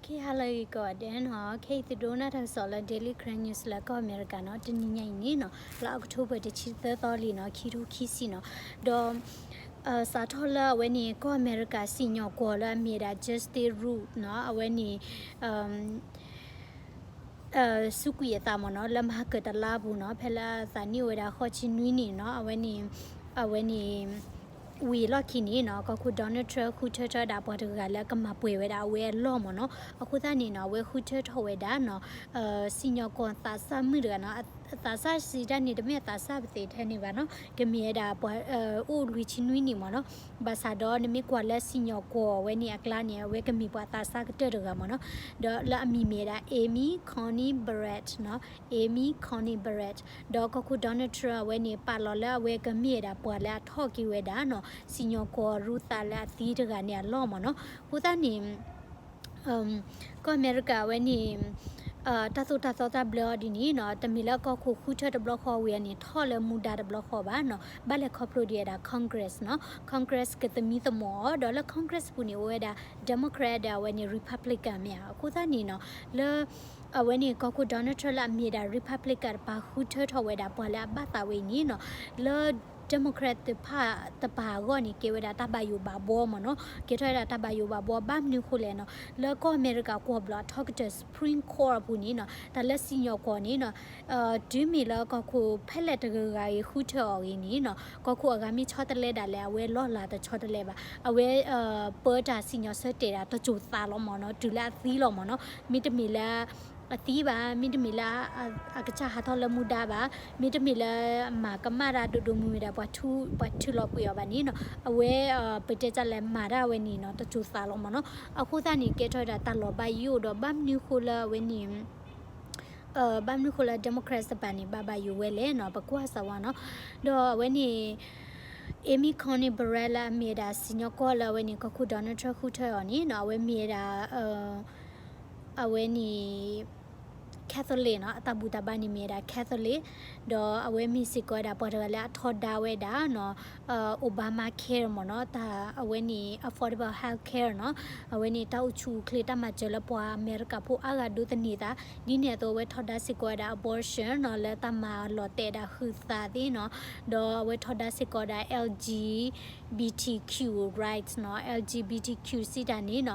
ကဲ ဟါလၢအဂ့ၤကိးဂၤဒဲးနီၤ, ခဲအံၤသုဒိကနၣ်တၢ်ကစီၣ်လၢ Daily Karen News လၢကီၢ်အမဲရကၤနီၤ, တနံၤညါအံၤန့ၣ်နီၤ, လၢ October တဆံသၢသီလံနီၤ, ခံထိခံဆံနီၤ, ဒီး စးထီၣ်လၢအဝဲန့ၣ် ကီၢ်အမဲရကၤစံၣ်ညီၣ်ကွီၢ်လၢအမ့ၢ်ဝဲဒၣ် Justin Rule နီၤ, အဝဲန့ၣ် စူးကွံာ်အသးမ့ၢ်နီၤ, လၢမဟါကတလါအပူၤနီၤ, ဖဲလၢအသးနံၣ်အိၣ်ဝဲဒၣ်ဃိးဆံနွံနံၣ်နီၤ, အဝဲန့ၣ် အဝဲန့ၣ် ဝံၤအလီၢ်ခံန့ၣ်နီၤ, ကီၢ်ခိၣ် Donald Trump ဃုထၢထီၣ်ဝဲဒၣ်ပှၤတဂၤလၢကမၤပှဲၤဝဲဒၣ်အဝဲအလီၢ်မ့ၢ်နီၤ, အဃိသတးန့ၣ်နီၤ, အဝဲဃုထၢထီၣ်ဝဲဒၣ်နီၤ, စံၣ်ညီၣ်ကွီၢ်သးစၢ်မုၣ်တဂၤနီၤ, အသးစၢ်စံးတၢ်န့ၣ် တမ့ၢ်အသးစၢ်ပသ့ၣ်ထဲန့ၣ်ဘၣ်နီၤ, ကမ့ၢ်ဝဲဒၣ်ပှၤ အိၣ်လွံၢ်ဆံနွံနံၣ်မ့ၢ်နီၤ, ဘၣ်ဆၣ်ဒီးနမ့ၢ်ကွၢ်လၢစံၣ်ညီၣ်ကွီၢ်အဝဲန့ၣ်အကျါန့ၣ် အဝဲကမ့ၢ်ပှၤသးစၢ်ကတၢၢ်တဂၤမ့ၢ်နီၤ, ဒီးလၢအမံၤမ့ၢ်ဝဲဒၣ် Amy Coney Barrett နီၤ, Amy Coney Barrett, ဒီးကီၢ်ခိၣ် Donald Trump အဝဲန့ၣ် ပာ်လီၤလၢအဝဲကမ့ၢ်ဝဲဒၣ်ပှၤလၢအထီၣ်က့ၤဝဲဒၣ်နီၤ, စံၣ်ညီၣ်ကွီၢ်ရူသးလၢအသံတဂၤန့ၣ်အလီၢ်မ့ၢ်နီၤ, အဃိသတးန့ၣ် ကီၢ်အမဲရကၤအဝဲန့ၣ် တၢ်သိၣ်တၢ်သီတၢ်ဘျၢအီၤဒ်န့ၣ်နီၤ, တမ့ၢ်လၢကီၢ်ခိၣ်ဃုထၢတဘျီဃီဝံၤအန့ၣ် ထီၣ်လၢမူဒါတဘျီဃီဘၣ်နီၤ, ဘၣ်လဲၤခီဖျိဒံးဝဲဒၣ် Congress နီၤ, Congress ကသမံသမိးအီၤ, ဒီးလၢ Congress ပူၤန့ၣ် အိၣ်ဝဲဒၣ် Democrat ဒီးအဝဲန့ၣ် Republican မ့ၢ်ဧါ, အဃိသတးန့ၣ်နီၤ, လၢ အဝဲန့ၣ် ကီၢ်ခိၣ် Donald Trump လၢအမ့ၢ်ဝဲဒၣ် Republican တပၤဃုထၢထီၣ်ဝဲဒၣ်ပှၤလၢအဘၣ်သးဝဲအံၤန့ၣ်နီၤ, လၢ Democrat တဖၣ်တပၤအဂီၢ်န့ၣ် ကဲဝဲဒၣ်တၢ်ဘၣ်ယိၣ်ဘၣ်ဘှီမ့ၢ်နီၤ, ကဲထီၣ်ဝဲဒၣ်တၢ်ဘၣ်ယိၣ်ဘၣ်ဘှီ ဘၣ်မနုၤဃိလဲၣ်နီၤ, လၢကီၢ်အမဲရကၤကွီၢ်ဘျီအထီကတၢၢ် Supreme Court အပူၤန့ၣ်နီၤ, တၢ်လၢစံၣ်ညီၣ်ကွီၢ်န့ၣ်နီၤ, တုၤမ့ၢ်လၢကီၢ်ခိၣ်ဖဲလဲၣ်တဂၤဂၤအံၤဃုထၢအီၤအံၤန့ၣ်နီၤ, ကီၢ်ခိၣ်အဂၤမ့ၢ်ဆီတလဲဒၣ်လဲာ် အဝဲလီၢ်လၤတဆီတလဲဘၣ်, အဝဲ ပၢတၢ်စံၣ်ညီၣ်ဆၢတဲာ်ဒၣ်တစိၤသးလီၤမ့ၢ်နီၤ, တုၤလၢအသံလီၤမ့ၢ်နီၤ, မ့တမ့ၢ်လၢ အသံဘၣ်, မ့တမ့ၢ်လၢ အကစၢ်ဟးထီၣ်လၢမူဒါဘၣ်, မ့တမ့ၢ်လၢ မၤကမၣ်တၢ်ဒိၣ်ဒိၣ်မုၢ်မုၢ်ဒီး ပှၤထုးလီၤပှ့ၤအီၤဘၣ်န့ၣ်နီၤ, အဝဲ ပတဲတၢ်လဲၤမၤတၢ်ဝဲန့ၣ်နီၤ တစိၤသးလီၤမ့ၢ်နီၤ, အဃိသတးန့ၣ် ကဲထီၣ်ဝဲဒၣ်တၢ်လီၤဘၣ်ယိၣ်ဒီး ဘၣ်မနုၤဃိလၢအဝဲန့ၣ် ဘၣ်မနုၤဃိလၢ Democrats တပၤန့ၣ် ဘၣ်ဘၣ်ယိၣ်ဝဲလဲၣ်နီၤ, ပကွၢ်စၢၤဝဲနီၤ, ဒီးအဝဲန့ၣ် Amy Coney Barrett လၢအမ့ၢ်ဝဲဒၣ်စံၣ်ညီၣ်ကွီၢ်လၢအဝဲန့ၣ် ကီၢ်ခိၣ် Donald Trump ဃုထၢအီၤန့ၣ်နီၤ, အဝဲမ့ၢ်ဝဲဒၣ် အဝဲန့ၣ် Catholic နီၤ, အတၢ်ဘူၣ်တၢ်ဘါန့ၣ်မ့ၢ်ဝဲဒၣ် Catholic, ဒီးအဝဲမ့ၢ်စ့ၢ်ကီးဝဲဒၣ်ပှၤတဂၤလၢအထီဒါဝဲဒၣ်နီၤ, Obamacare မ့ၢ်နီၤ, တၢ်အဝဲန့ၣ် Affordable Health Care နီၤ, အဝဲန့ၣ်တၢ်အိၣ်ဆူၣ်အိၣ်ချ့တၢ်မၤစၢၤလၢပှၤအမဲရကၤဖိအါဂၤဒိးသန့ၤသး, ဒ်န့ၣ်အသိးအဝဲထီဒါစ့ၢ်ကီးဝဲဒၣ် abortion နီၤ, လၢတၢ်မၤလီၤတဲာ်ဒၣ်ဃုာ်သးသ့ၣ်နီၤ, ဒီးအဝဲထီဒါစ့ၢ်ကီးဝဲဒၣ် L G B T Q rights နီၤ, L G B T Q စံးတၢ်န့ၣ်နီၤ,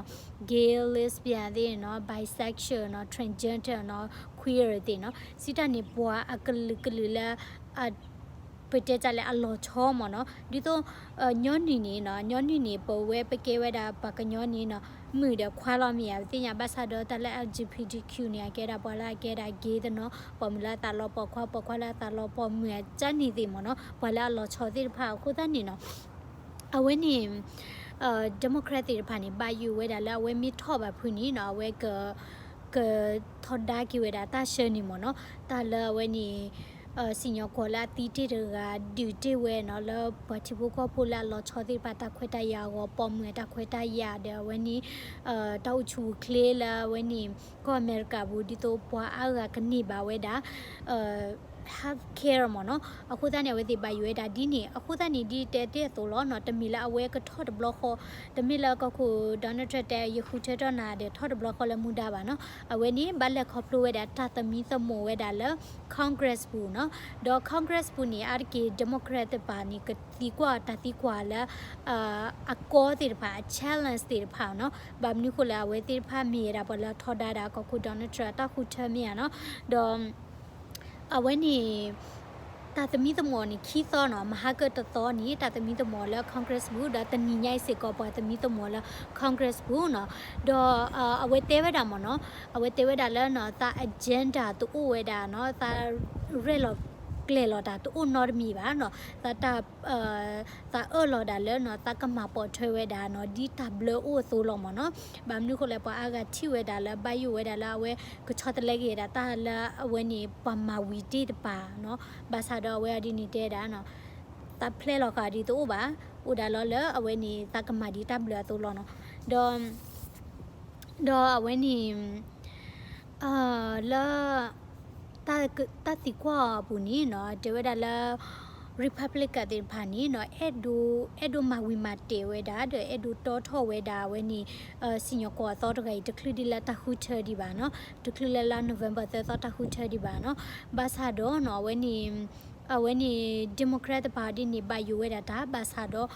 gay, lesbian သ့ၣ်နီၤ, bisexual နီၤ, transgender နီၤ, queer သ့ၣ်နီၤ, စံးတၢ်န့ၣ် ပှၤအကလုာ်ကလုာ်လၢ ပတဲတၢ်လၢအလီၤဆီမ့ၢ်နီၤ, ဒ်သိး ညီနုၢ်န့ၣ်နီၤ, ညီနုၢ်န့ၣ် ပဝဲပကဲဝဲဒၣ်ပှၤကညီန့ၣ်နီၤ, မုၣ်ဒီးခွါလီၤမ့ၢ်ဧါ, ပသ့ၣ်ညါဘၣ်ဆၣ်ဒီးတၢ်လၢ L G B T Q န့ၣ် အကဲဒၣ်ပှၤလၢအကဲဒၣ် gay သ့ၣ်နီၤ, ပိာ်မုၣ်လၢအသးလီၤပိာ်ခွါ, ပိာ်ခွါလၢအသးလီၤပိာ်မုၣ် အကၢ်န့ၣ်သ့ၣ်မ့ၢ်နီၤ, ပှၤလၢအလီၤဆီသ့ၣ်တဖၣ်အဃိသတးန့ၣ်နီၤ, အဝဲန့ၣ် Democrat သ့ၣ်တဖၣ်န့ၣ် ဘၣ်ယိၣ်ဝဲဒၣ်လၢအဝဲမ့ၢ်ထီၣ်ဘၣ်ဖုးန့ၣ်နီၤ, အဝဲက ကထီဒါက့ၤဝဲဒၣ်တၢ်ဆှၢန့ၣ်မ့ၢ်နီၤ, တၢ်လၢအဝဲန့ၣ် စံၣ်ညီၣ်ကွီၢ်လၢအသံတ့ၢ်တဂၤ ဒုးတ့ၢ်ဝဲနီၤ, လၢပှၤထံဖိကီၢ်ဖိလၢအလီၤဆီသ့ၣ်တဖၣ်တၢ်ခွဲးတၢ်ယာ်အဂီၢ်, ပိာ်မုၣ်အတၢ်ခွဲးတၢ်ယာ်ဒီးအဝဲန့ၣ် တၢ်အိၣ်ဆူၣ်အိၣ်ချ့လၢအဝဲန့ၣ် ကီၢ်အမဲရကၤပူၤ ဒ်သိးပှၤအါဂၤကန့ၢ်ဘၣ်ဝဲဒၣ် health care မ့ၢ်နီၤ. အဃိသတးန့ၣ် အဝဲသ့ၣ်ဘၣ်ယိၣ်ဝဲဒၣ်ဒ်န့ၣ်. အဃိသတးန့ၣ် ဒ်တဲတ့ၢ်အသိးလီၤနီၤ, တမ့ၢ်လၢအဝဲကထီၣ်တဘျီဃီ, တမ့ၢ်လၢကီၢ်ခိၣ် Donald Trump တဲ ယဃုထၢထီၣ်နၤဒီးထီၣ်တဘျီဃီလၢမူဒါဘၣ်နီၤ. အဝဲန့ၣ် ဘၣ်လဲၤခီဖျိဝဲဒၣ်တၢ်သမံသမိးဝဲဒၣ်လၢ Congress ပူၤနီၤ. ဒီး Congress ပူၤန့ၣ် အါတက့ၢ် Democrat တပၤန့ၣ် ကသံကွၢ်တၢ်သံကွၢ်လၢ အကီသ့ၣ်တဖၣ်, အ challenge သ့ၣ်တဖၣ်နီၤ. ဘၣ်မနုၤဃိလဲၣ် အဝဲသ့ၣ်တဖၣ်မ့ၢ်ဝဲဒၣ်ပှၤလၢအထီဒါဒၣ်ကီၢ်ခိၣ် Donald Trump အတၢ်ဃုထၢမ့ၢ်ဧါနီၤ. ဒီး အဝဲန့ၣ် တၢ်သမံသမိးန့ၣ် ခံသီနီၤ, မဟါကတသီန့ၣ် တၢ်သမံသမိးလၢ Congress ပူၤ, ဒီးတနံၤညါအံၤစ့ၢ်ကီး ပှၤသမံသမိးလၢ Congress ပူၤနီၤ. ဒီး အဝဲတဲဝဲဒၣ်မ့ၢ်နီၤ, အဝဲတဲဝဲဒၣ်လၢနီၤ သး agenda တအိၣ်ဝဲဒၣ်နီၤ, သးရဲၣ်လီၤကျဲၤလီၤတၢ်တအိၣ်နီတမံၤဘၣ်နီၤ. သးတၢ် သးအၢၣ်လီၤဒၣ်လၢနီၤ သးကမၤပိာ်ထွဲဝဲဒၣ်နီၤ ဒ်တၢ်ဘျၢအိၣ်အသိးလီၤမ့ၢ်နီၤ. ဘၣ်မနုၤဃိလဲၣ် ပှၤအါဂၤထံၣ်ဝဲဒၣ်လၢ ဘၣ်ယိၣ်ဝဲဒၣ်လၢအဝဲကဆီတလဲက့ၤဒၣ်တၢ်လၢအဝဲန့ၣ် ပှၤမၤဝံၤတ့ၢ်တပၤနီၤ. ဘၣ်ဆၣ်ဒီးအဝဲအဒ်န့ၣ်တဲဒၣ်နီၤ သးဖျဲလီၤဃာ်ဒ်တအိၣ်ဘၣ်, အိၣ်ဒၣ်လီၤလၢအဝဲန့ၣ် သးကမၤဒ်တၢ်ဘျၢအသိးလီၤနီၤ. ဒီး ဒီးအဝဲန့ၣ် လၢ တၢ်သံကွၢ်အပူၤန့ၣ်နီၤ တဲဝဲဒၣ်လၢ Republican သ့ၣ်တဖၣ်န့ၣ်နီၤ အဲၣ်ဒိး အဲၣ်ဒိးမၤဝံၤမၤတဲာ်ဝဲဒၣ် ဒီးအဲၣ်ဒိးတီထီၣ်ဝဲဒၣ်အဝဲန့ၣ် စံၣ်ညီၣ်ကွီၢ်အသီတဂၤအံၤ တချုးဒ်လၢတၢ်ဃုထၢဒံးဘၣ်နီၤ, တချုးလၢလါ November သၢသီတၢ်ဃုထၢဒံးဘၣ်နီၤ, ဘၣ်ဆၣ်ဒီးနီၤ အဝဲန့ၣ် အဝဲန့ၣ် Democrat တဖၣ်ဒ်န့ၣ် ဘၣ်ယိၣ်ဝဲဒၣ်တၢ် ဘၣ်ဆၣ်ဒီး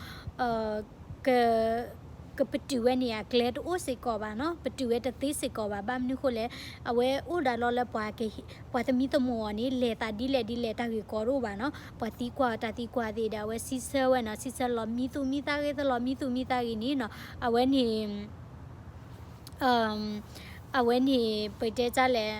က ကပတုာ်ဝဲန့ၣ် အကျဲတအိၣ်စ့ၢ်ကီးဘၣ်နီၤ, ပတုာ်ဝဲတသ့စ့ၢ်ကီးဘၣ်, ဘၣ်မနုၤဃိလဲၣ်, အဝဲအိၣ်ဒၣ်လီၤလၢပှၤ ပှၤသမံသမိးအီၤန့ၣ် လဲၤသးဒ်လဲၣ်ဒ်လဲၣ်တၢ်ဂ့ၢ်ကီတအိၣ်ဘၣ်နီၤ, ပှၤသံကွၢ်တၢ်သံကွၢ်သ့ၣ်ဒီး အဝဲစံးဆၢဝဲနီၤ, စံးဆၢလီၤမံသူၣ်မံသးဂ့ၤ သလီၤမံသူၣ်မံသးဂ့ၤန့ၣ်နီၤ, အဝဲန့ၣ် အဝဲန့ၣ် ပတဲတၢ်လဲၣ်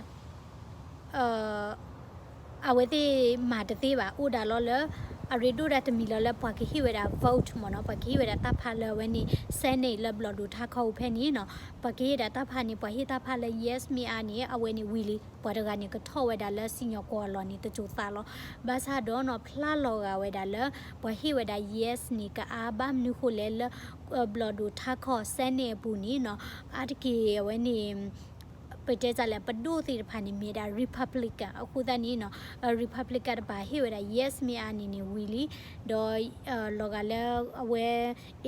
အဝဲသ့ၣ်မၤတသ့ဘၣ်, အိၣ်ဒၣ်လီၤလၢ အရ့ဒိၣ်ဒၣ်တမံၤလီၤလၢပှၤကဟ့ၣ်ဝဲဒၣ် vote မ့ၢ်နီၤ, ပှၤကဟ့ၣ်ဝဲဒၣ်တၢ်ဖးလၢအဝဲန့ၣ် Senate လၢဘျီၣ်ဒိၣ်ထးခီပူၤဖဲန့ၣ်နီၤ, ပှၤကဟ့ၣ်ဒၣ်တၢ်ဖးန့ၣ် ပှၤဟ့ၣ်တၢ်ဖးလၢ yes မ့ၢ်အါန့ၣ် အဝဲန့ၣ်ဝံၤလံ, ပှၤတဂၤန့ၣ်ကထီၣ်ဝဲဒၣ်လၢစံၣ်ညီၣ်ကွီၢ်အလီၢ်န့ၣ် တစိၤသးလီၤ, ဘၣ်ဆၣ်ဒီးနီၤ ဖျါလီၤဂာ်ဝဲဒၣ်လၢ ပှၤဟ့ၣ်ဝဲဒၣ် yes န့ၣ် ကအါဘၣ်မနုၤဃိလဲၣ်လၢ ဘျီၣ်ဒိၣ်ထးခီ Senate အပူၤန့ၣ်နီၤ, အါတက့ၢ်အဝဲန့ၣ် ပတဲတၢ်လဲၣ် ပဒိၣ်သ့ၣ်တဖၣ်န့ၣ် မ့ၢ်ဝဲဒၣ် Republican အဃိသတးန့ၣ်နီၤ, Republican တဖၣ်ဟ့ၣ်ဝဲဒၣ် yes မ့ၢ်အါန့ၣ်န့ၣ်ဝံၤလံ, ဒီးလီၤဂာ်လၢအဝဲ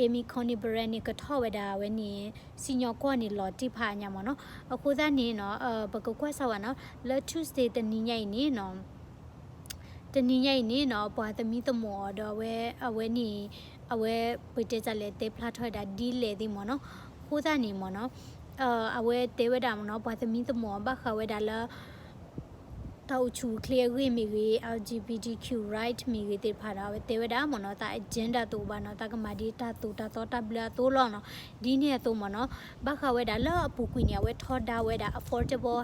Amy Coney Barrett န့ၣ် ကထီၣ်ဝဲဒၣ်အဝဲန့ၣ် စံၣ်ညီၣ်ကွီၢ်န့ၣ်လီၤတ့ၢ်ဖးညါမ့ၢ်နီၤ, အဃိသတးန့ၣ်နီၤ ပကကွၢ်စၢၤဝဲနီၤ လၢ Tuesday တနံၤညါအံၤန့ၣ်နီၤ တနံၤညါအံၤန့ၣ်နီၤ ပှၤသမံသမိးအီၤဒီးအဝဲ အဝဲန့ၣ် အဝဲပတဲတၢ်လဲၣ် တဲဖျါထီၣ်ဝဲဒၣ်ဒ်လဲၣ်သ့ၣ်မ့ၢ်နီၤ, အဃိသတးန့ၣ်မ့ၢ်နီၤ အဝဲတဲဝဲဒၣ်မ့ၢ်နီၤ ပှၤသမံသမိးအီၤဘၣ်ဃးဝဲဒၣ်လၢ တၢ်အိၣ်ဆူၣ်အိၣ်ချ့အဂ့ၢ်မ့ၢ်ဂ့ၤ L G B T Q right မ့ၢ်ဂ့ၤသ့ၣ်တဖၣ်ဒီး အဝဲတဲဝဲဒၣ်မ့ၢ်နီၤ တၢ် agenda တအိၣ်ဘၣ်နီၤ, တၢ်ကမၤဒ်တၢ်သိၣ်တၢ်သီတၢ်ဘျၢအသိးလီၤနီၤ, ဒ်န့ၣ်အသိးမ့ၢ်နီၤ ဘၣ်ဃးဝဲဒၣ်လၢအပူၤကွံာ်န့ၣ် အဝဲထီဒါဝဲဒၣ် Affordable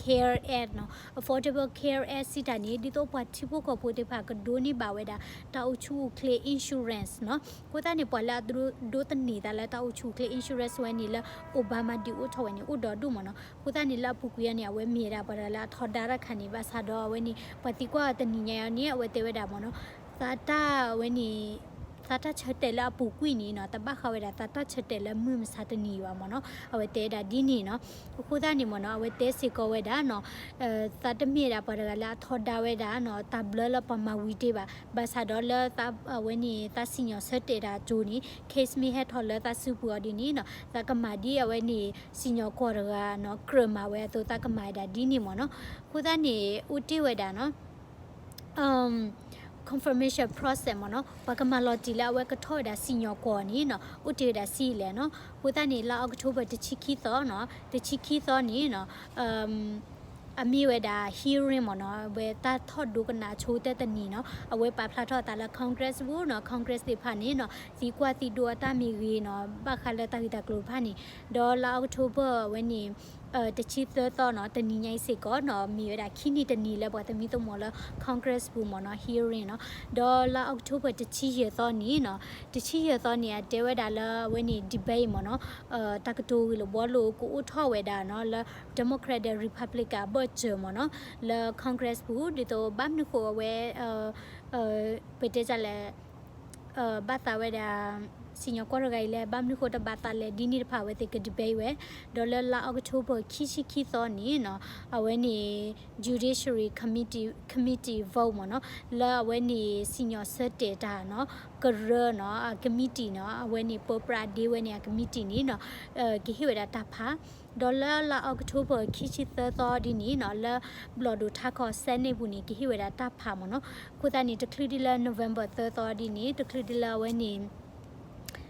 Care Act နီၤ, Affordable Care Act စံးတၢ်န့ၣ် ဒ်သိးပှၤထံဖိကီၢ်ဖိသ့ၣ်တဖၣ်ကဒိးန့ၢ်ဘၣ်ဝဲဒၣ် တၢ်အိၣ်ဆူၣ်အိၣ်ချ့ insurance နီၤ, အဃိသတးန့ၣ် ပှၤလၢအဒိးသန့ၤသးလၢတၢ်အိၣ်ဆူၣ်အိၣ်ချ့ insurance ဝဲန့ၣ်လၢ Obama ဒုးအိၣ်ထီၣ်ဝဲန့ၣ် အိၣ်ဒီးဒိၣ်မ့ၢ်နီၤ, အဃိသတးန့ၣ် လၢအပူၤကွံာ်အီၤန့ၣ် အဝဲမ့ၢ်ဝဲဒၣ်ပှၤတဂၤလၢအထီဒါတၢ်တခါန့ၣ် ဘၣ်ဆၣ်ဒီးအဝဲန့ၣ် ပှၤသံကွၢ်အီၤတနံၤညါအံၤန့ၣ် အဝဲတဲဝဲဒၣ်မ့ၢ်နီၤ သးတၢ်ဝဲန့ၣ် သးတၢ်ဆၢတဲာ်လၢအပူၤကွံာ်န့ၣ်နီၤ တဘၣ်ဃးဝဲဒၣ်သးတၢ်ဆၢတဲာ်လၢမုၢ်မဆါတနံၤဘၣ်မ့ၢ်နီၤ အဝဲတဲဝဲဒၣ်ဒ်န့ၣ်နီၤ အဃိသတးန့ၣ်မ့ၢ်နီၤ အဝဲတဲစ့ၢ်ကီးဝဲဒၣ်နီၤ သးတမ့ၢ်ဒၣ်ပှၤတဂၤလၢအထီဒါဝဲဒၣ်နီၤ တၢ်ဘျၢလၢပှၤမၤဝံၤတ့ၢ်ဘၣ် ဘၣ်ဆၣ်ဒီးလၢသးအဝဲန့ၣ် သးစံၣ်ညီၣ်ဆၢတဲာ်တၢ်အကၠိန့ၣ် case မ့ၢ်ဟဲထီၣ်လၢသးစုပူၤအီၤဒ်န့ၣ်နီၤ သးကမၤဒ်အဝဲန့ၣ် စံၣ်ညီၣ်ကွီၢ်တဂၤနီၤ ကြၢးမၤဝဲအသိး သးကမၤဝဲဒၣ်ဒ်န့ၣ်မ့ၢ်နီၤ အဃိသတးန့ၣ် အိၣ်တ့ၢ်ဝဲဒၣ်နီၤ confirmation process မ့ၢ်နီၤ ပှၤကမၤလီၤတံၢ်လၢအဝဲကထီၣ်ဝဲဒၣ်စံၣ်ညီၣ်ကွီၢ်န့ၣ်နီၤ အိၣ်တ့ၢ်ဝဲဒၣ်ဆံးလဲၣ်နီၤ အဃိသတးန့ၣ် လါ October တဆံခံသီနီၤ တဆံခံသီန့ၣ်နီၤ အမ့ၢ်ဝဲဒၣ် hearing မ့ၢ်နီၤ ဝဲတၢ်ထီၣ်ဒိကနၣ်ဆိတၢ်တနံၤနီၤ အဝဲပာ်ဖျါထီၣ်အသးလၢ Congress ပူၤနီၤ Congress သ့ၣ်တဖၣ်န့ၣ်နီၤ သံကွၢ်သံဒိးအတၢ်မ့ၢ်ဂ့ၤနီၤ ဘၣ်ဃးလၢတၢ်ဂ့ၢ်တၢ်ကျိၤတဖၣ်န့ၣ် ဒီးလါ October အဝဲန့ၣ် တဆံသၢသီနီၤ တနံၤညါအံၤစ့ၢ်ကီးနီၤ မ့ၢ်ဝဲဒၣ်ခံနံၣ်တနံၤလၢပှၤသမံသမိးလၢ Congress ပူၤမ့ၢ်နီၤ hearing နီၤ ဒီးလါ October တဆံယဲၢ်သီန့ၣ်နီၤ တဆံယဲၢ်သီန့ၣ် အတဲဝဲဒၣ်လၢအဝဲန့ၣ် debate မ့ၢ်နီၤ တၢ်ကတိၤဂ့ၢ်လိာ်ဘှီလိာ်ကအိၣ်ထီၣ်ဝဲဒၣ်နီၤ လၢ Democrat ဒီး Republican အဘၢၣ်စၢၤမ့ၢ်နီၤ လၢ Congress ပူၤ ဒ်သိးဘၣ်မနုၤဃိအဝဲ ပတဲဒ်လဲၣ် ဘၣ်သးဝဲဒၣ် စံၣ်ညီၣ်ကွီၢ်တဂၤအံၤလဲၣ် ဘၣ်မနုၤဃိတဘၣ်သးလဲၣ် ဒ်န့ၣ်တဖၣ်အဝဲသ့ၣ်က debate ဝဲ ဒီးလၢလါ October ခံဆံခံသီန့ၣ်နီၤ အဝဲန့ၣ် Judiciary Committee Committee vote မ့ၢ်နီၤ လၢအဝဲန့ၣ် စံၣ်ညီၣ်ဆၢတဲာ်တၢ်နီၤ ကရၢနီၤ အ committee နီၤ အဝဲန့ၣ် ပၢပြးဒ့ဝဲန့ၣ် အ committee န့ၣ်နီၤ ကဟ့ၣ်ဝဲဒၣ်တၢ်ဖး ဒီးလၢလါ October ခံဆံသၢသီဒ်န့ၣ်နီၤ လၢဘျီၣ်ဒိၣ်ထးခီ Senate ပူၤန့ၣ် ကဟ့ၣ်ဝဲဒၣ်တၢ်ဖးမ့ၢ်နီၤ အဃိသတးန့ၣ် တချုးဒ်လၢ November သၢသီဒ်န့ၣ် တချုးဒ်လၢအဝဲန့ၣ်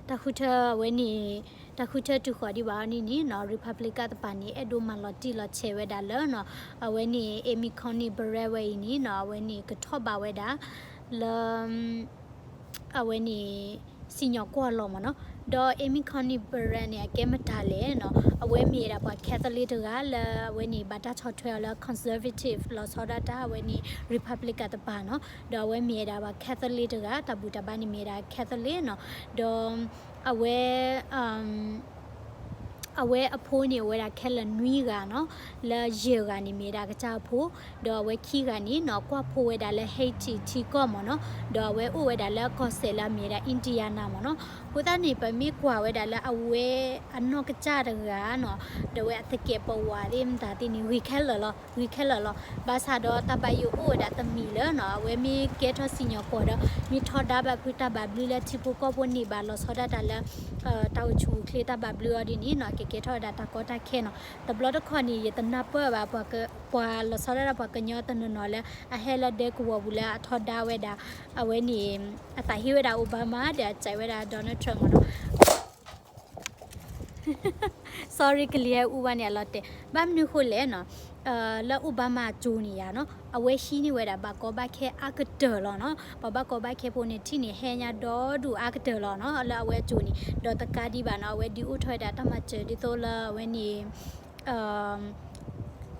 တၢ်ဃုထၢအဝဲန့ၣ် တၢ်ဃုထၢတုၤဃီၤဒံးဘၣ်အီၤန့ၣ်နီၤ Republican တပၤန့ၣ် အဲၣ်ဒိးမၤလီၤတံၢ်လီၤဆဲးဝဲဒၣ်လၢနီၤ အဝဲန့ၣ် Amy Coney Barrett ဝဲအံၤန့ၣ်နီၤ အဝဲန့ၣ် ကထီၣ်ဘးဝဲဒၣ် လၢ အဝဲန့ၣ် စံၣ်ညီၣ်ကွီၢ်အလီၢ်မ့ၢ်နီၤ ဒီး Amy Coney Barrett န့ၣ် အကဲမတၤလဲၣ်နီၤ အဝဲမ့ၢ်ဝဲဒၣ်ပှၤ Catholic တဂၤလၢအဝဲန့ၣ် ဘၣ်တၢ်ဆီၣ်ထွဲအီၤလၢ conservative လီၤဆီဒၣ်တၢ်အဝဲန့ၣ် Republican တပၤနီၤ ဒီးအဝဲမ့ၢ်ဝဲဒၣ်ပှၤ Catholic တဂၤ တၢ်ဘူၣ်တၢ်ဘါန့ၣ်မ့ၢ်ဝဲဒၣ် Catholic နီၤ ဒီး အဝဲ အဝဲအဖိန့ၣ်အိၣ်ဝဲဒၣ်ခဲလၢာ်နွံဂၤနီၤ, လၢယဲၢ်ဂၤန့ၣ်မ့ၢ်ဝဲဒၣ်ကစၢ်အဖိ, ဒီးအဝဲခံဂၤန့ၣ်နီၤ ကွၢ်ဖိဝဲဒၣ်လၢ Haiti ထံကီၢ်မ့ၢ်နီၤ, ဒီးအဝဲအိၣ်ဝဲဒၣ်လၢကီၢ်စဲးလၢအမ့ၢ်ဝဲဒၣ် Indiana မ့ၢ်နီၤ. အဃိသတးန့ၣ် ပမ့ၢ်ကွၢ်ဝဲဒၣ်လၢအဝဲအနီၢ်ကစၢ်တဂၤနီၤ, ဒီးအဝဲအသကဲးပဝးသ့ၣ်မတၤသ့ၣ်န့ၣ် ဂ့ၤခဲလၢာ်လီၤ, ဂ့ၤခဲလၢာ်လီၤ. ဘၣ်ဆၣ်ဒီးတၢ်ဘၣ်ယိၣ်အိၣ်ဝဲဒၣ်တမံၤလၢနီၤ, အဝဲမ့ၢ်ကဲထီၣ်စံၣ်ညီၣ်ကွီၢ်ဒီး မ့ၢ်ထီဒါဘၣ်ဖုးတၢ်ဘၣ်ဘျုးလၢထံဖိကီၢ်ဖိန့ၣ်ဘၣ်လီၤဆီဒၣ်တၢ်လၢ တၢ်အိၣ်ဆူၣ်အိၣ်ချ့တၢ်ဘၣ်ဘျုးအီၤဒ်န့ၣ်နီၤ, ကကဲထီၣ်ဝဲဒၣ်တၢ်ကီတၢ်ခဲနီၤ. တဘျီတခီၣ်န့ၣ် ယတနၢ်ပၢၢ်ဘၣ် ပှၤလီၤဆီဒၣ်တၢ်ပှၤကညီတနီၤနီၤလၢ အဟဲလၢဒဲကဝီၤပူၤလၢအထီဒါဝဲဒၣ် အဝဲန့ၣ် အသးဟ့ဝဲဒၣ် Obama ဒီးအစံးဝဲဒၣ် Donald Trump မ့ၢ်နီၤ. Sorry ကလံၤဟဲအူဘၣ်န့ၣ်အလီၤတဲာ်, ဘၣ်မနုၤဃိလဲၣ်နီၤ, လၢ Obama အစိၤန့ၣ်ယါနီၤ, အဝဲဟံးန့ၢ်ဝဲဒၣ်ဘၣ်ကီဘၣ်ခဲအါကတၢၢ်လီၤနီၤ. ပှၤဘၣ်ကီဘၣ်ခဲဖိန့ၣ်ထံၣ်န့ၣ် ဟဲညါဒီဒူၣ်အါကတၢၢ်လီၤနီၤ, လၢအဝဲအစိၤန့ၣ်. ဒီးတကးဒံးဘၣ်နီၤ, အဝဲဒုးအိၣ်ထီၣ်ဝဲဒၣ်တၢ်မၤစၢၤဒ်သိးလၢအဝဲန့ၣ်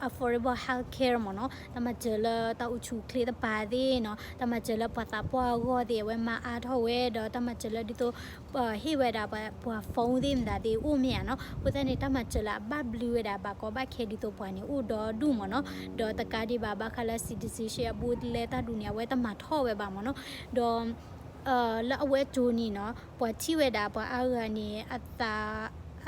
affordable health care မ့ၢ်နီၤ, တၢ်မၤစၢၤလၢတၢ်အိၣ်ဆူၣ်အိၣ်ချ့တပၤသ့ၣ်နီၤ, တၢ်မၤစၢၤလၢပှၤသးပှၢ်အဂီၢ်သ့ၣ် အဝဲမၤအါထီၣ်ဝဲ, ဒီးတၢ်မၤစၢၤလၢဒ်သိး ဟ့ၣ်ဝဲဒၣ်ပှၤ phone သ့ၣ်မတၤသ့ၣ်အိၣ်မ့ၢ်ဧါနီၤ. အဃိသတးန့ၣ် တၢ်မၤစၢၤလၢအဘၣ်ဘျုးဝဲဒၣ်ဘၣ်ကီဘၣ်ခဲဒ်သိးပှၤန့ၣ်အိၣ်ဒီဒူၣ်မ့ၢ်နီၤ. ဒီးတကးဒံးဘၣ် ဘၣ်ဃးလၢ citizenship အဘူးအလဲတၢ်ဒ်န့ၣ် အဝဲတမၤထီၣ်ဝဲဘၣ်မ့ၢ်နီၤ. ဒီး လၢအဝဲအစိၤန့ၣ်နီၤ, ပှၤထံၣ်ဝဲဒၣ်ပှၤအါဂၤန့ၣ် အသး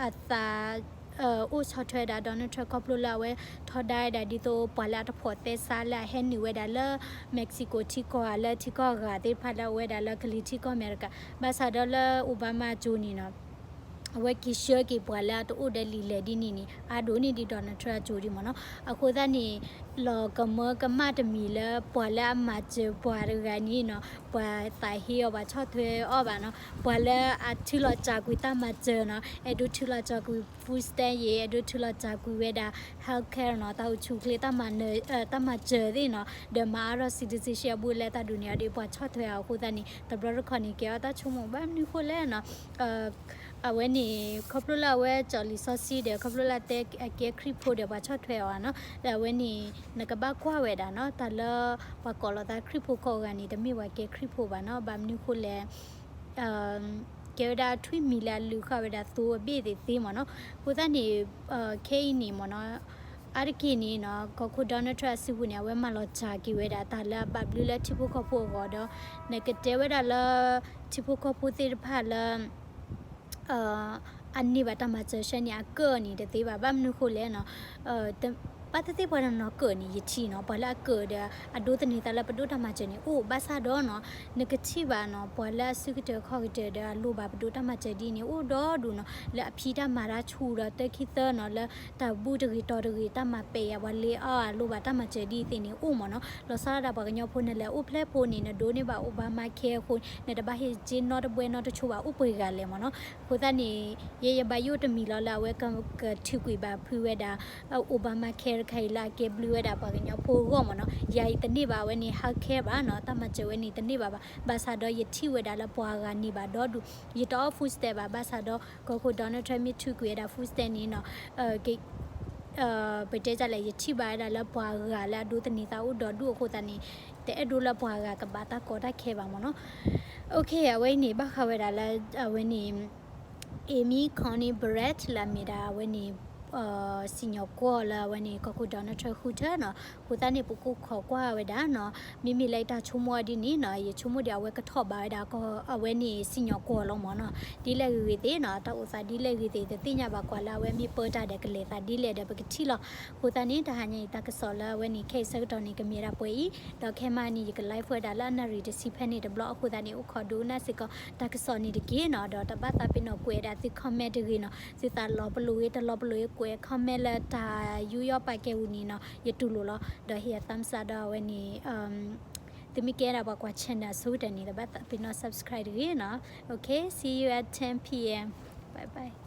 အသး အိၣ်ဆီၣ်ထွဲဝဲဒၣ် Donald Trump ခီဖျိလၢအဝဲထီဒါဝဲဒၣ်ဒ်သိးပှၤလၢအတဖိးသဲစးလၢအဟဲနုာ်ဝဲဒၣ်လၢ Mexico ထံကီၢ်ဧါ လၢထံကီၢ်အဂၤသ့ၣ်တဖၣ်လၢအအိၣ်ဝဲဒၣ်လၢကလံၤထံကီၢ်အမဲရကၤ. ဘၣ်ဆၣ်ဒီးလၢ Obama အစိၤန့ၣ်နီၤ အဝဲက့ၤဆှၢက့ၤပှၤလၢအတအိၣ်ဒီးလံာ်လဲၢ်ဒ်န့ၣ်န့ၣ် အါဒိၣ်န့ၢ်ဒံး Donald Trump အစိၤဒံးမ့ၢ်နီၤ. အဃိသတးန့ၣ် လီၤကမၢကမၣ်တမံၤလၢပှၤလၢအမၤစၢၤပှၤတဂၤန့ၣ်နီၤ, ပှၤသးဟ့အီၤ ပှၤဆီၣ်ထွဲအီၤဘၣ်နီၤ. ပှၤလၢအထုးလီၤစှၤကွံာ်တၢ်မၤစၢၤနီၤ, အဲၣ်ဒိးထုးလီၤစှၤကွံာ် food stamp ယ့ၣ်, အဲၣ်ဒိးထုးလီၤစှၤကွံာ်ဝဲဒၣ် health care နီၤ, တၢ်အိၣ်ဆူၣ်အိၣ်ချ့ တၢ်မၤစၢၤသ့ၣ်နီၤ, ဒီးမၤအါထီၣ် citizenship အဘူးအလဲတၢ်ဒ်န့ၣ်အီၤဒီး ပှၤဆီၣ်ထွဲအီၤအဃိသတးန့ၣ် တဘျီတခီၣ်န့ၣ် ကဲအီၤတၢ်ဆိကမိၣ် ဘၣ်မနုၤဃိလဲၣ်နီၤ. အဝဲန့ၣ် ခီဖျိလၢအဝဲကၠီၣ်လံာ်စီဆှံဒီး ခီဖျိလၢအတဲအကဲခရံာ်ဖိဒီး ပှၤဆီၣ်ထွဲအီၤနီၤ. ဒီးအဝဲန့ၣ် နကဘၣ်ကွၢ်ဝဲဒၣ်နီၤ, တၢ်လၢပှၤကိးလီၤသးခရံာ်ဖိကိးဂၤန့ၣ် တမ့ၢ်ပှၤကဲခရံာ်ဖိဘၣ်နီၤ. ဘၣ်မနုၤဃိလဲၣ် ကဲဝဲဒၣ်ထွံၣ်မံၤလၢအလုၢ်ဃာ်ဝဲဒၣ်သိအဘ့ၣ်သ့ၣ်သ့မ့ၢ်နီၤ. အဃိသတးန့ၣ် ခဲအံၤန့ၣ်မ့ၢ်နီၤ, အါတက့ၢ်န့ၣ်နီၤ ကီၢ်ခိၣ် Donald Trump အစုပူၤန့ၣ် အဝဲမၤလီၤစှၤက့ၤဝဲဒၣ်တၢ်လၢအဘၣ်ဘျုးလၢထံဖိကီၢ်ဖိအဂီၢ်ဒီး နကတဲဝဲဒၣ်လၢ ထံဖိကီၢ်ဖိသ့ၣ်တဖၣ်လၢ အန့ၢ်ဘၣ်တၢ်မၤစၢၤဆှၢန့ၣ် အကၢၣ်န့ၣ်တသ့ဘၣ်. ဘၣ်မနုၤဃိလဲၣ်နီၤ, ဘၣ်သ့ၣ်သ့ၣ်ပှၤတနီၤနီၤကၢၣ်န့ၣ် ယထံၣ်နီၤ, ပှၤလၢအကၢၣ်ဒီး အဒိးသန့ၤသးလၢပဒိၣ်တၢ်မၤစၢၤန့ၣ်အိၣ်. ဘၣ်ဆၣ်ဒီးနီၤ နကထံၣ်ဘၣ်နီၤ ပှၤလၢအစုကတၢၢ်ခီၣ်ကတၢၢ်ဒီး အလိၣ်ဘၣ်ပဒိၣ်တၢ်မၤစၢၤဒ်န့ၣ် အိၣ်ဒီဒူၣ်နီၤ, လၢအဖံးတၢ်မၤတၢ်ဆူၣ်ဒီးတၢ်ခံသၢနီၤ, လၢတၢ်ဘူၣ်တဂ့ၤတီၤတဂ့ၤ တၢ်မၤပဲာ်ယၤ ပှၤလ့အီၣ်အလိၣ်ဘၣ်တၢ်မၤစၢၤဒ်သ့ၣ်န့ၣ်အိၣ်မ့ၢ်နီၤ. လီၤဆီဒၣ်တၢ်ပှၤကညီဖိ နလဲၤအိၣ်ဖျဲၣ်ဖိန့ၣ် နဒိးန့ၢ်ဘၣ် Obamacare အဃိ နတဘၣ်ဟ့ၣ်စ့နီတဘှဲနီတဆိဘၣ် အိၣ်ပှဲၤဂၤလဲၣ်မ့ၢ်နီၤ. အဃိသတးန့ၣ် ယဲယဘၣ်ယိၣ်တမံၤလီၤလၢအဝဲကထုးကွံာ်ဘၣ်ဖုးဝဲဒၣ် Obamacare တခါအံၤလၢအကဲဘျုးဝဲဒၣ်ပှၤကညီဖိအဂီၢ်မ့ၢ်နီၤ. ယၤအံၤတန့ၢ်ဘၣ်အဝဲန့ၣ် health care ဘၣ်နီၤ, တၢ်မၤစၢၤဝဲန့ၣ်တန့ၢ်ဘၣ်ဘၣ်. ဘၣ်ဆၣ်ဒီးယထံၣ်ဝဲဒၣ်လၢပှၤဂၤန့ၢ်ဘၣ်ဒီဒူၣ်, ယတအီၣ် food stamp ဘၣ်. ဘၣ်ဆၣ်ဒီး ကီၢ်ခိၣ် Donald Trump မ့ၢ်ထုးကွံာ်ဝဲဒၣ် food stamp န့ၣ်နီၤ ပတဲဒ်လဲၣ် ယထံၣ်ဘၣ်ဝဲဒၣ်လၢပှၤဂၤလၢအဒိးသန့ၤသးအိၣ်ဒီဒူၣ်အဃိသတးန့ၣ် တအဲၣ်ဒိးလၢပှၤဂၤကဘၣ်တၢ်ကီတၢ်ခဲဘၣ်မ့ၢ်နီၤ. Okay အဝဲအံၤန့ၣ် ဘၣ်ဃးဝဲဒၣ်လၢ အဝဲန့ၣ် Amy Coney Barrett လၢအမ့ၢ်ဒၣ်အဝဲန့ၣ် စံၣ်ညီၣ်ကွီၢ်လၢအဝဲန့ၣ် ကီၢ်ခိၣ် Donald Trump ဃုထၢနီၤ. အဃိသတးန့ၣ် ပကခိးကွၢ်ဝဲဒၣ်နီၤ. မ့မ့ၢ်လၢယတၢ်ဆိကမိၣ်ဒ်န့ၣ်နီၤ ယဆိကမိၣ်ဒီးအဝဲကထီၣ်ဘၣ်ဝဲဒၣ် အဝဲန့ၣ်စံၣ်ညီၣ်ကွီၢ်လီၤမ့ၢ်နီၤ. ဒ်လဲၣ်ဂ့ၤဂ့ၤသ့ၣ်နီၤ တၢ်အိၣ်သးဒ်လဲၣ်ဂ့ၤသ့ၣ် တသ့ၣ်ညါဘၣ်ကွၢ်လၢအဝဲမ့ၢ်ပၢတၢ်ဒီးကလဲၤသးဒ်လဲၣ်ဒီးပကထံၣ်လီၤ. အဃိသတးန့ၣ် တဟါညါအံၤတၢ်ကစီၣ်လၢအဝဲန့ၣ် ခဲအံၤဆၢကတီၢ်န့ၣ် ကမ့ၢ်ဝဲဒၣ်ပှဲၤအံၤ ဒီးခဲမးန့ၣ် ယက live ဝဲဒၣ်လၢအနၣ်ရံၣ်တဆံဖဲန့ၣ်တဘျီ. အဃိသတးန့ၣ် အိၣ်ခိးဒိကနၣ်စ့ၢ်ကီး တၢ်ကစီၣ်န့ၣ်တက့ၢ်နီၤ. ဒီးတဘၣ်သးပ့ၤနီၢ်ကွဲးဒၣ်သု comment တဂ့ၤနီၤ. သုသးလီၤပလိာ်ဂ့ၤ တလီၤပလိာ်ဂ့ၤ ကွဲး comment လၢတၢ်ယူးယီၣ်ပာ်ကဲပူၤန့ၣ်နီၤ ယတူၢ်လိာ်လီၤ. ဒီးဟ့ၣ် thumbs up ဒီးအဝဲန့ၣ် သုမ့ၢ်ကဲဒၣ်ပှၤကွၢ် channel အဆိကတၢၢ်န့ၣ် တဘၣ်သးပ့ၤနီၢ် subscribe တဂ့ၤနီၤ. Okay, see you at ten p.m. Bye bye.